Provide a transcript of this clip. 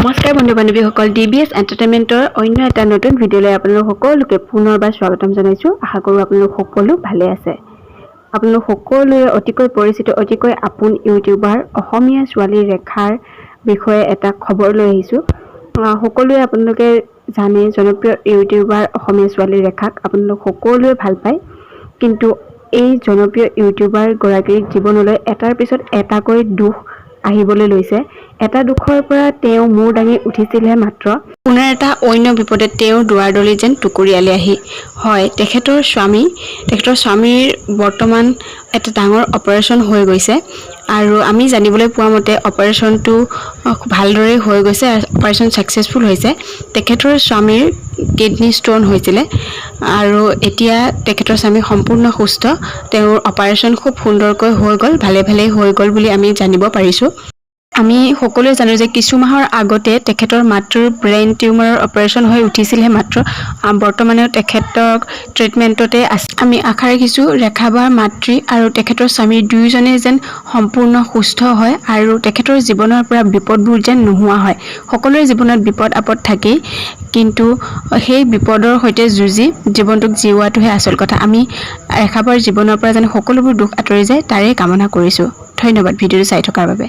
নমস্কাৰ বন্ধু বান্ধৱীসকল, ডিবিএছ এণ্টাৰটেইনমেণ্টৰ অন্য এটা নতুন ভিডিঅ'লৈ আপোনালোক সকলোকে পুনৰবাৰ স্বাগতম জনাইছোঁ। আশা কৰোঁ আপোনালোক সকলো ভালে আছে। আপোনালোক সকলোৰে অতিকৈ পৰিচিত, অতিকৈ আপোন ইউটিউবাৰ অসমীয়া ছোৱালী ৰেখাৰ বিষয়ে এটা খবৰ লৈ আহিছোঁ। সকলোৱে আপোনালোকে জানে, জনপ্ৰিয় ইউটিউবাৰ অসমীয়া ছোৱালী ৰেখাক আপোনালোক সকলোৱে ভাল পায়। কিন্তু এই জনপ্ৰিয় ইউটিউবাৰগৰাকীৰ জীৱনলৈ এটাৰ পিছত এটাকৈ দুখ আহিবলৈ লৈছে। এটা দুখৰ পৰা তেওঁ মূৰ দাঙি উঠিছিলহে মাত্ৰ, পুনৰ এটা অন্য বিপদে তেওঁৰ দুৱাৰদলিত যেন টুকুৰিয়ালে আহি। হয়, তেখেতৰ স্বামীৰ বৰ্তমান এটা ডাঙৰ অপাৰেশ্যন হৈ গৈছে আৰু আমি জানিবলৈ পোৱা মতে অপাৰেশ্যনটো ভালদৰে হৈ গৈছে, অপাৰেশ্যন ছাকচেছফুল হৈছে। তেখেতৰ স্বামীৰ কিডনী ষ্ট'ন হৈছিলে আৰু এতিয়া তেখেতৰ স্বামী সম্পূৰ্ণ সুস্থ। তেওঁৰ অপাৰেশ্যন খুব সুন্দৰকৈ হৈ গ'ল, ভালে ভালেই হৈ গ'ল বুলি আমি জানিব পাৰিছোঁ। আমি সকলোৱে জানো যে কিছু মাহৰ আগতে তেখেতৰ মাতৃৰ ব্ৰেইন টিউমাৰৰ অপাৰেশ্যন হৈ উঠিছিলহে মাত্ৰ। বৰ্তমানেও তেখেতক ট্ৰিটমেণ্টতে আছে। আমি আশা ৰাখিছোঁ, ৰেখাবাৰ মাতৃ আৰু তেখেতৰ স্বামী দুয়োজনেই যেন সম্পূৰ্ণ সুস্থ হয় আৰু তেখেতৰ জীৱনৰ পৰা বিপদবোৰ যেন নোহোৱা হয়। সকলোৰে জীৱনত বিপদ আপদ থাকেই, কিন্তু সেই বিপদৰ সৈতে যুঁজি জীৱনটোক জীওৱাটোহে আচল কথা। আমি ৰেখাবাৰ জীৱনৰ পৰা যেন সকলোবোৰ দুখ আঁতৰি যায়, তাৰেই কামনা কৰিছোঁ। ধন্যবাদ ভিডিঅ'টো চাই থকাৰ বাবে।